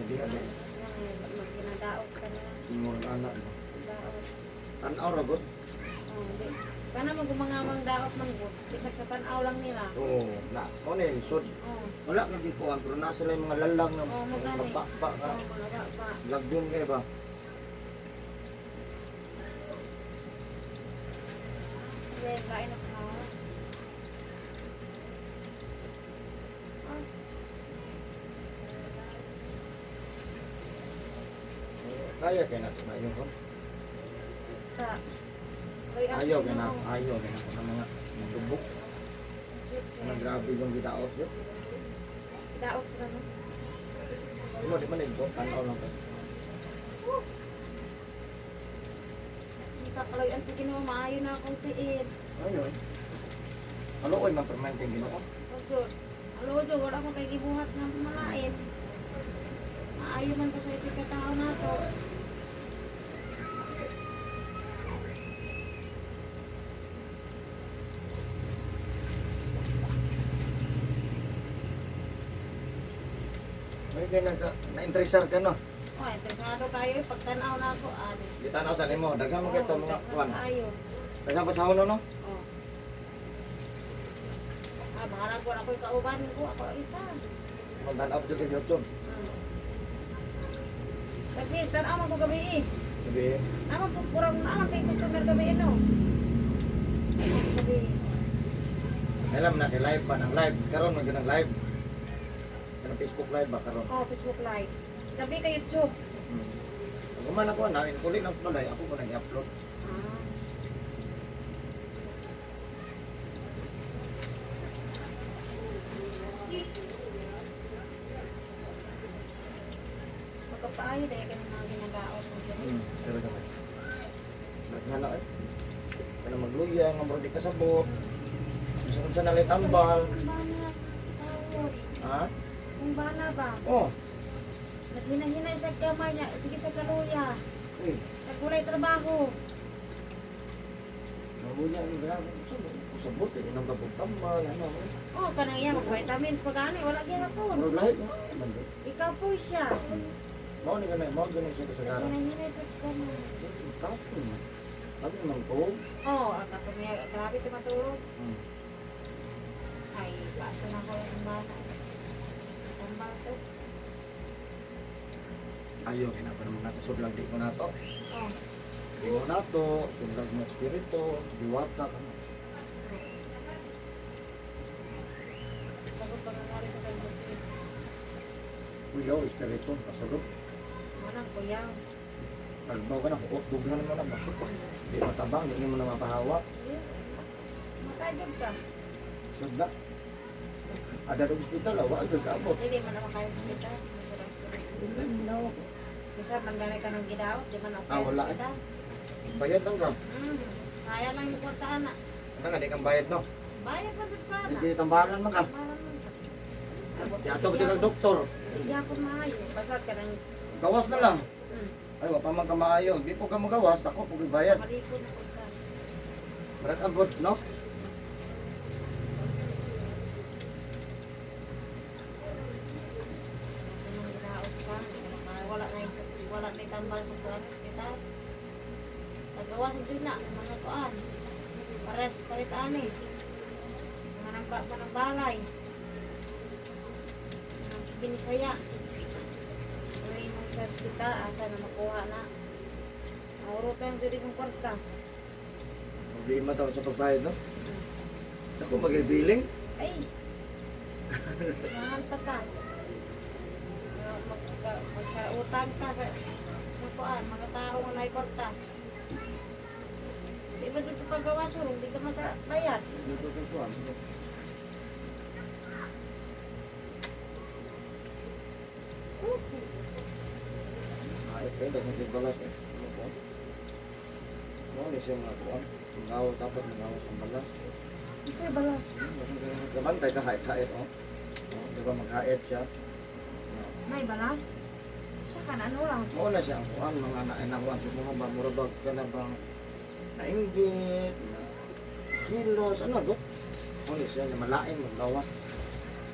Hindi Ano ano. siya ngayon, magginadaot ka na. Murag anak mo. Daot. Tanaw ra gud. Oh, di. Kana mo gumangamang daot man gud. Bisag sa tan-aw lang nila. Oo, na mo ni lisod. Oh. Wala ka gikuan pero naa sila yung mga lalang nga Oo, magani. mababa ka. Oh, mga ba. Lagyon kay ba? Then, kain na pa. Ah. Eh, kaya kay nato na yun kon. Sa Aroy, ang Ayaw kay na, Ginoo. ayaw kay na ng mga lubok. Diyos, Ang grabe yung gidaot yun. Daot sila, no? Mo di man ito, tanaw lang ka. Hindi ka kaloyan sa Ginoo, maayo na akong tiil. Ayun. Ano oy man permanente Ginoo. O Diyos, alo Diyos, wala akong kay gibuhat nga malain. Maayo man ta sa isip ka tao nato. May kay nagka na-interesar ka no. O, interesado kayo, eh, pagtanaw na ako, ani. Di tanaw sa nimo, daghan mo kay to mga kuan. Ayo. Daghan basahon no, no? Oh. Ah, bahala ko ako'y kauban ko, ako lang isa. Magtan-aw jud kay YouTube. Gabi, tanaw man ko gabi eh. Sabi, Naman po, kurang naman kay customer gabi eh, no? Gabi. alam na kay live pa ng live karon man gyud ang live. Kanang Facebook live ba karon? Oh, Facebook Live. Gabi kay YouTube. Kung man ako na, kuli ng balay, ako ko nag-upload. Ah. Pagkapaayo dahil ka ng mga ginagaot mo dyan. Pero gamay. Daghan na eh. Kana magluya, nga murag di kasabot. Bisan unsa na lang tambal. Kung bana, tawod. Ha? Kung bana ba? Oh. Naghinahinay sa kamay niya. Sige sa kaluya. Uy, Sa gulay trabaho. maluya ni grabe. Sabot, sabot eh inom ka pug tambal ano. Oh, kanang iya mag-vitamins pag ani wala gihapon. Murag lahi no. Man do. Ikaw po siya. Mao ni kanay, mao gyud ni siya kasagaran. Naghinahinay sa kamay. Kapoy man. Ako man ko. Oh, ang katumaya, grabe ito matulog. Ay, pato na ko yung bata. Tambal to. Ayo kay na pa naman nato sudlag di ko nato. Oh, Di ko nato, sudlag na espiritu, diwata ano. bago pa nga rin ko kay Buti. Kuyaw, espiritu, pasulod. Manang kuyaw. Tagbaw ka na, kuot, dughan mo na ba? Di matabang, di mo na mapahawa. Matajob ka. Sudla. Ada dong ospital, awa, agad kaabot. Dili man ako kayo ospital. Hindi, ginawa ko. Bisa man gani ka ng gidaot, di man ako Ah, kayo wala eh. ospital. Bayad lang ka. Sayang lang yung kwartaan na. Ano nga, di kang bayad, no? Bayad man dun pa na. Hindi, tambalan man ka. Tambalan man ka. Di ato, ba kang doktor? Hindi ako maayo. Basta ka ng Gawas na lang. Ay, wa pa man ka maayo. Di po ka magawas, dako po kay bayad. Malikod na ka. Marat abot, no? Anong ginaot ka? Wala na yung, wala na yung tambal sa kuan hospital. Sa gawa sa Juna, mga kuan. Pares, pares ani. Mga nang, mga balay. Mga binisaya. Ano yung sa hospital, asa na makuha na. Naurutan jud kong kwarta. Problema taon sa pagbayad, no? Ako, mag-billing. Ay! Mahal pa ta. Magkautang ta sa kuan, mga tao nga naay kwarta. Di ba dito paggawa sulong, di ka makabayad. Dito ko kuan. Ay, kaya daghan kay balas eh. Ano po? Mo ni siya mga kuan. Magaw dapat magawas ang balas. Unsay balas? Kabantay ka hait-hait oh. Oh, di ba maghait siya? Oh. May balas? Sa kan ano lang? Mao na siya ang kuan mga nainakuan sa mga ba mura ba ka na bang nainggit, na silos, ano go? Mo ni siya na malain maglawas.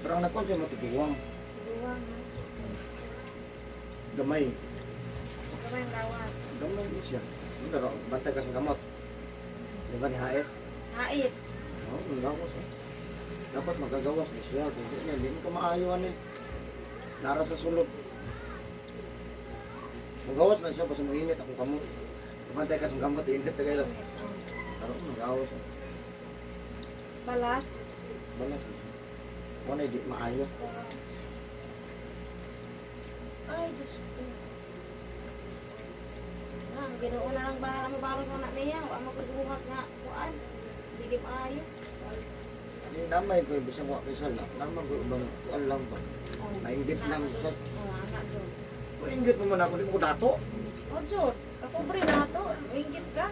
Pero ang nakuan siya matiguang. Duwang ha. Gamay. Gamay ang lawas. Gamay ni siya. Pero bantay ka sa gamot. Di ba ni Haet? Hait. Oo, ang gawas eh. Dapat magagawas ni siya. Kasi niya, hindi mo ka maayo ano eh. Nara sa sulod. Magawas na siya, basta mainit akong kamot. Bantay ka sa gamot, init na kayo. Pero magawas eh. Balas. Balas na siya. Wala, di maayo. Ay, Diyos ko. Ah, ang Ginoo na lang bahala mo balot mo na niya. Wa mo kubuhat nga kuan. Dili maayo. Hindi namay ko, bisan wa kay sala. Namay ko ibang kuan lang ba. Oh. Nainggit lang sa Oh, anak jud. Kung inggit mo man ako, di ko dato. Oh, jud. Ako bre na to. Inggit ka.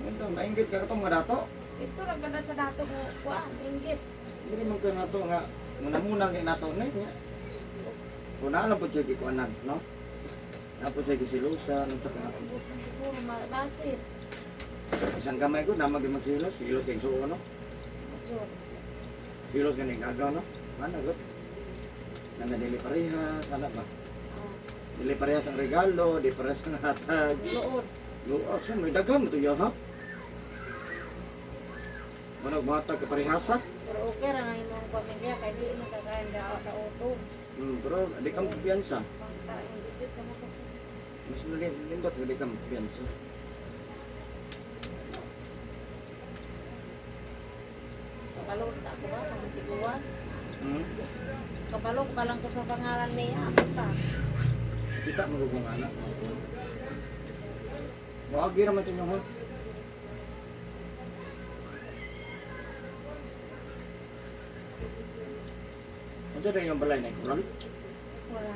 Ito, nainggit ka katong mga dato. Ito ra ganda sa dato ko kuan, inggit. Hindi man ka nato nga, muna-muna kay nato na nga. Kung naalam po siya gikuanan, no? Na po siya gisilusan, at saka Siguro mabasit. isang kamay ko, namag yung magsilos, silos kay suo, no? Jud. Silos ganyan gagaw, no? Mana, good. Nanga dili parehas, anak ba? Oh, Dili parehas ang regalo, di parehas ang hatag. luod. Luag, so may daghan to ya, ha? Manag matag ka parehasa. Pero okay ra na imong pamilya kay di mo kakain daw ka utog. Pero di kang kumpiyansa. Pangta inggit ka mo ka. Mas nalindot, di kang kumpiyansa. Kabalo ta ako ba pagtiguan. Hmm? Kabalo pa lang ko sa pangalan niya, ta. Kita mo kung anak. Moagi raman sa inyo, ha? Unsa na yung balay na kural? Wala.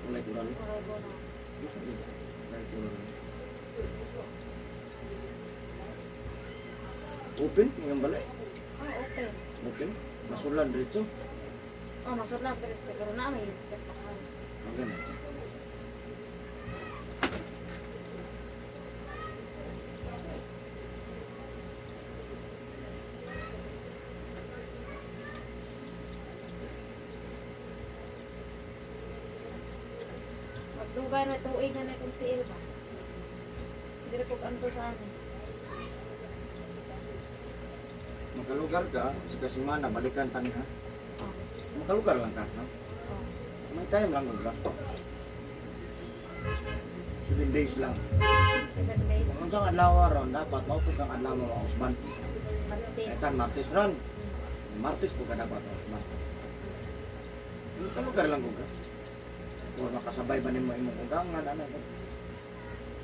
Walay kural. Wala ko na. Unsa yun? Walay kural. Open yung balay. Oh, okay. Open. Masulan diretso. Oh, masud lang pero siguro na may katakan. Ang ganun. Magdugay na tuig na na kung tiil ba. Siguro ko kanto sa ano. Makalugar ka sa kasimana balikan tani ha. Oh. Makalugar lang ka, no? Oh. May time lang ka. 7 days lang. 7 days. Kung unsang adlaw ron, dapat maupod kang adlaw mo mga usban. Martes. Etang Martes ron. Martes po ka dapat usban. Makalugar lang ka. Kung makasabay ba nimo imong ugangan, ano ba?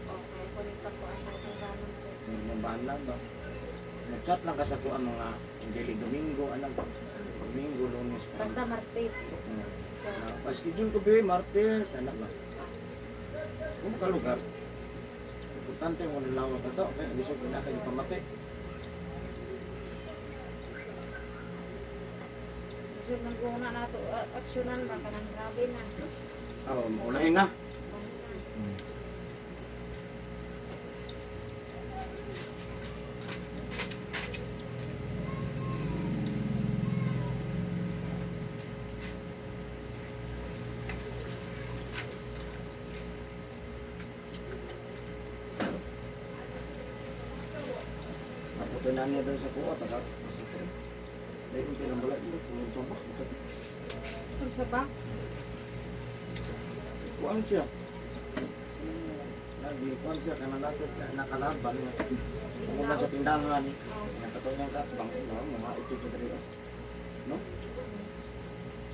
Okay, kunin pa ko ang pagkakangan ko. Imong bana ba? Nag-chat lang ka sa kuan mga dili Domingo, ano ba? Domingo, Lunes. Pa. Basta Martes. So, Na, pa-schedule ko ba, Martes, anak ba? Kung makalugar, importante yung nalawas na to, kaya lisod na kayo pamati. Lisod ng guna na to, aksyonan ba kanang grabe na. Oh, maulahin na. Aputo na niya doon sa kuwa, taga. Masakit. Dahil kung tinambala, tungod sa bak. Unsa ba? Kuan siya. Lagi, kuan siya, kanang nasa nakalaban. Tungod na sa tindahan. Oh. Ang katong niyang katbang, wala, mga ito siya dali. No?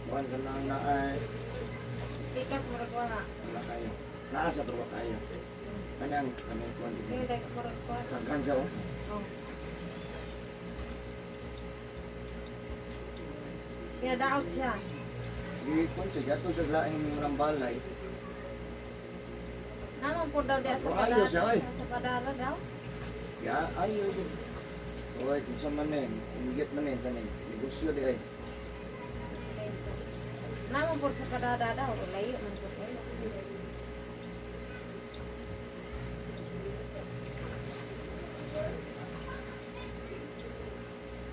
Kuan ka na na ay, Pikas murag wala. wala kayo. Naa sa pero kayo. Kanang, kanang kuan Yung din. dahil murag kuan. Kaghan siya, oh. Oh. Pinadaot siya. Di kuan siya, gato sa laing rambalay. Naman po daw diya sa Oh, ayos padala. siya, oy. Sa padala daw. Ya, ayo. Oy, kung sa man eh, inggit man eh, sa negosyo di ay. Naman po sa padala daw. Layo man po kayo.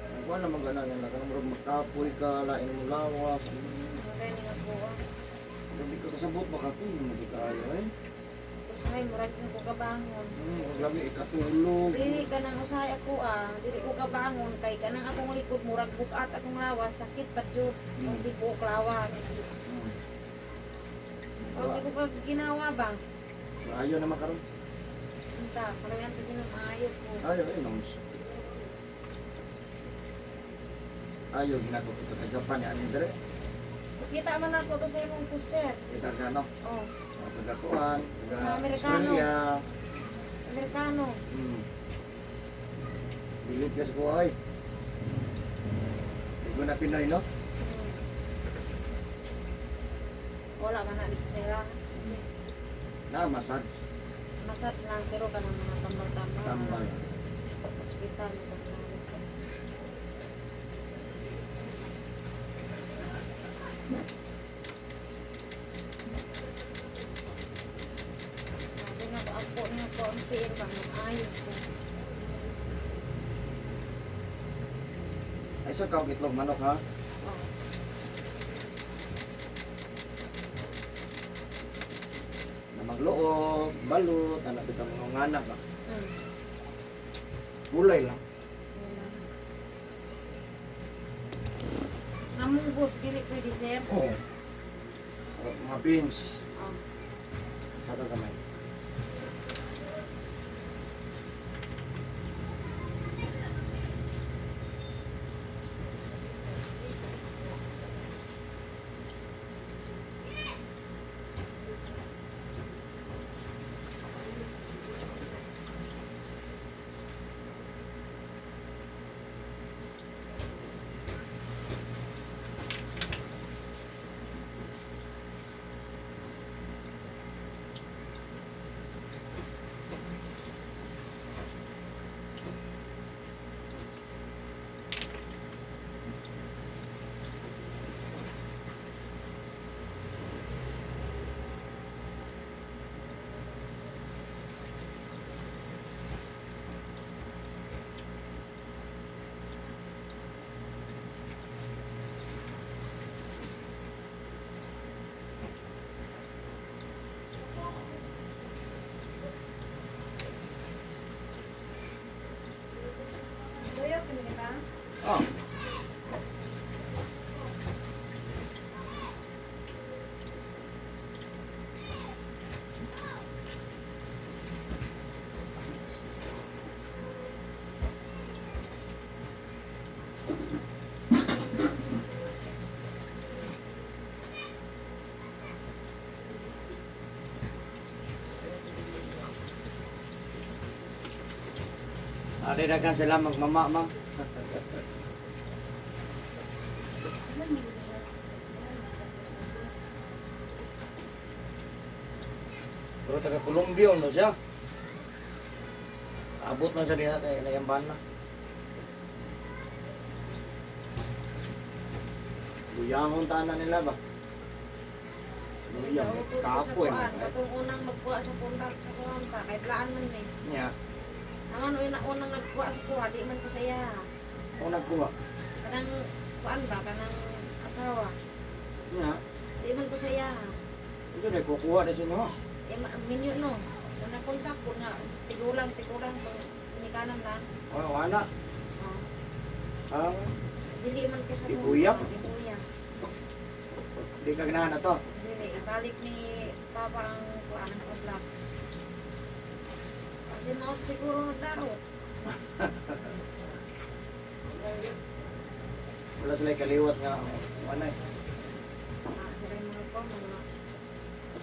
Ang kuan naman gana nga kanang murag makapoy ka, lain mo lawas. Mga ganyan nga po. Pero di ka kasabot baka kung mo di kaayo eh. Usahay murag na ko kabangon. Ug lami ikatulog. Dili ka nang usahay ako ah, dili ko kabangon kay kanang akong likod murag bukat akong lawas sakit pa jud. Kung di ko lawas. O di ko ka ginawa ba? Ayo naman karon. Unta, kalayan sa Ginoo maayo ko. Ayo eh nons. Ayo ginato ko taga Japan ni ani dire. Kita man ako to sa imong puser. Kita gano. Oh, Taga kuan, taga Mga Amerikano. Australia. Amerikano. Bilib ka sa kuha ay. Di ko na Pinoy, no? Wala man na dito sa ila. Na, massage. Massage lang pero kanang mga tambal-tambal. Tambal. Hospital tambal. Sabi nga ko, ako nga ko ang tiil ba, maayo ko. Ay, so kawag itlog manok, ha? Oh. Na magloob, balot, anak kita mga nganak, ba? Gulay lang. Nga munggos, dili pwede, sir. Oo. Mga beans. Oh. Sa kamay. Tuyo, pinili ba? Oh. Ari daghan sila magmama, ma'am. Pero taga Colombia no siya. Abot lang siya diha kay nayamban na. Luyangon tanan nila ba? Luyang, kapoy man. man. Eh. Katong unang magkuha sa punta sa kuwanta, kay plaan man ni. Nya, Ang ano una unang nagkuha sa kuha, di man ko saya. ako nagkuha. Kanang kuan ba kanang asawa. Nya, Di man ko saya. ito na kukuha na siya no. Eh minyo no. Kung nakontak ko na tigulang tigulang kung pinikanan lang. O, wala. Oh. Ah, Dili man ko sa Ibuyap? Ibuyap. di ka ganahan na to. Dili ibalik ni Papa ang kuan sa vlog. Kasi mao siguro nagdaro. Wala sila kaliwat nga. Wala eh. Ah, sila yung mga ko, mga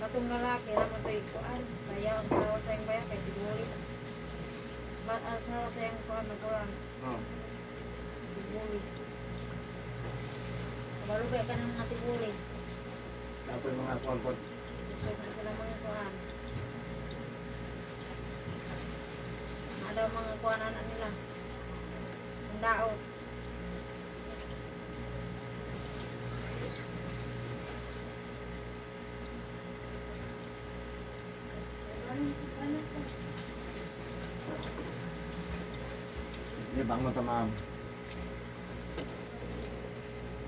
katong lalaki naman to'y kuan. Kaya ang sawa sa iyong baya, kay tibuli. Ba, ang sawa sa iyong kuan, magulang, Oh. tibuli. Kabalo kaya ka ng mga tibuli. Tapos yung mga kuwan po. Gusto na sila mga kuan. Mga daw mga kuan anak nila. Ang daot. Hindi, bangon ta ma'am.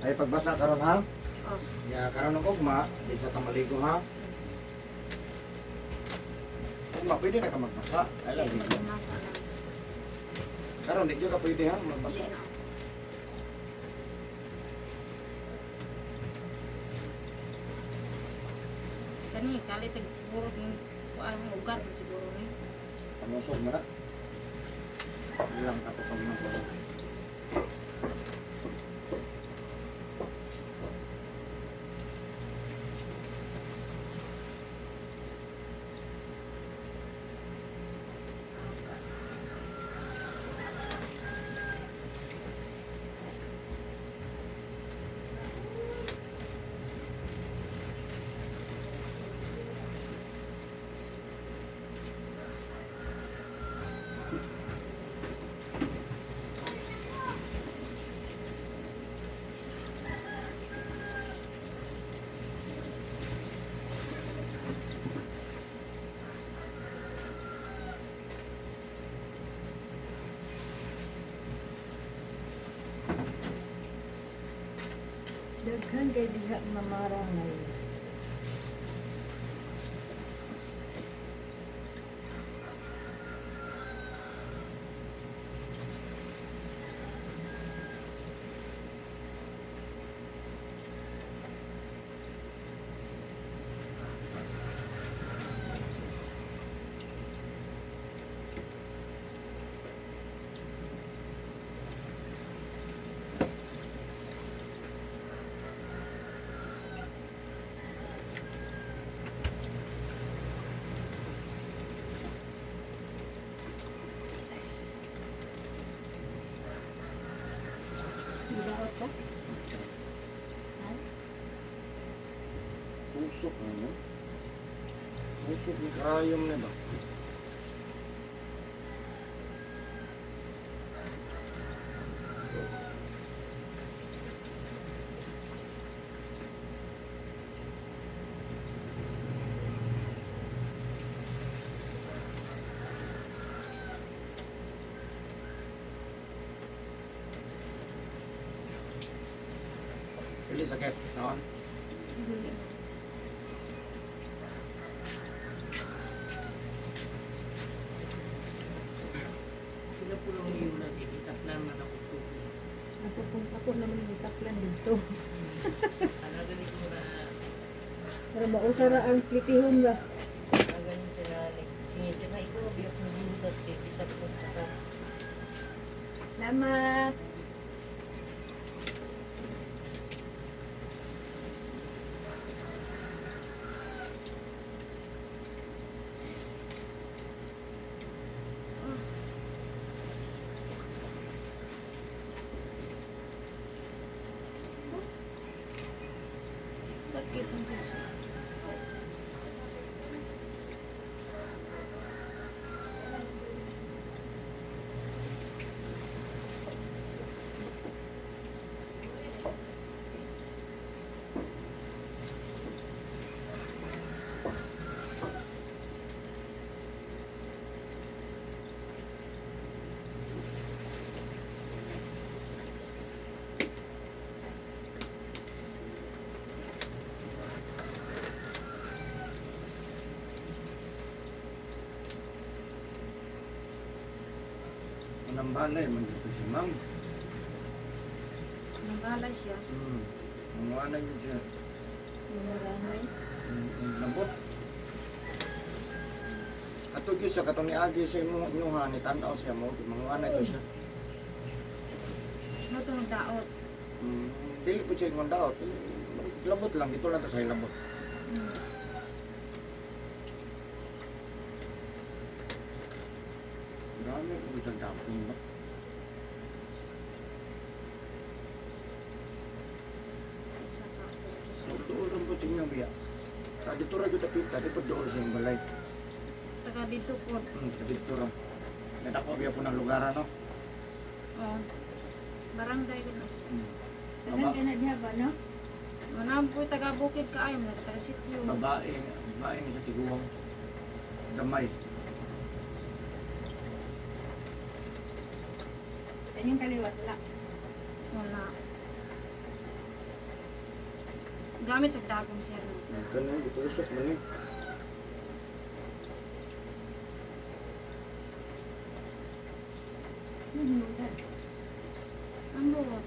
Ay, pagbasa karon ha? Oh. Oh. Ya, karon og ugma, di sa ta maligo ha. Ugma pwede na ka magbasa. Ay lang, di. Magmasa na. Karon di jud ka pwede ha magbasa. Hindi na. Kani kali tag puro ning kuan ugat siguro ni. Pamusog na na. Ilang ka pa pag Daghan kay diha mamarangay. Gidaot ka? Ha? Tusok na no? Tusok ni karayom na ba? Dili sakit, noon. Dili na. Sila po lang yung nag-itaklan na nakutubig. Ako kung ako naman yung itaklan dito. Ano galing ko na, Para mausa ra ang plitihon ba? ano galing siya na, singit siya na, ikaw, biyak na yudat siya, si tapos na. Salamat. Sakit ang siya. Anang balay man dito si ma'am. Nabalay siya. Manguanay yun siya. Mamarangay. Lambot. Ato gyud siya katong niagi sa imong inyuha ni tan-aw siya mo manguanay to siya. Mo tong daot. Dili po siya ingon daot. Labot lang dito lang to sa labot. Dami po siya dapon ba? Sa ka. Dool rin po siya inyo biya. Sa dito ra gyud dapita, di po dool sa iyong balay. Taga dito po. Sa dito ra. Nadako biya po ng lugar ano. Oh. Barangay ko na siya. Daghan kay na diha ba no? Manam po taga bukid kaayo, mga taga sitio. Babae, babae ni sa tiguang. Gamay. Sa inyong kaliwat wala. Wala. Gamit sa dagom sir. Ganun, gitusok man eh. Ano hinungdan? Ang buot.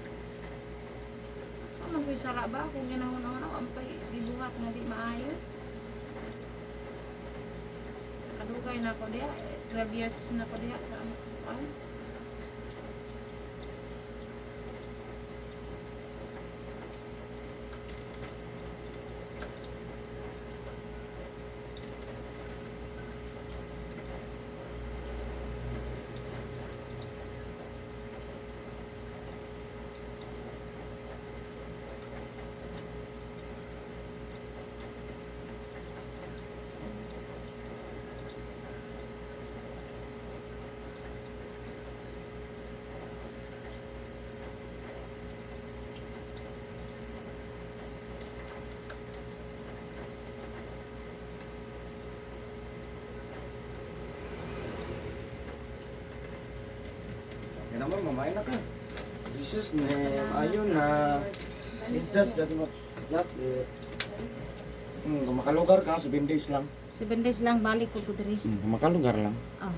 Ano ko'y sara ba? Kung ginahon-ahon ako, ang pay gibuhat nga di maayo. Kadugay na ako diha. Eh, 12 years na ako diha sa ano. Kaya naman, mamay na ka. Jesus name, ayun na. It just that much. That, eh. Kung makalugar ka, 7 days lang. 7 days lang balik ko diri. Kung makalugar lang. Ah.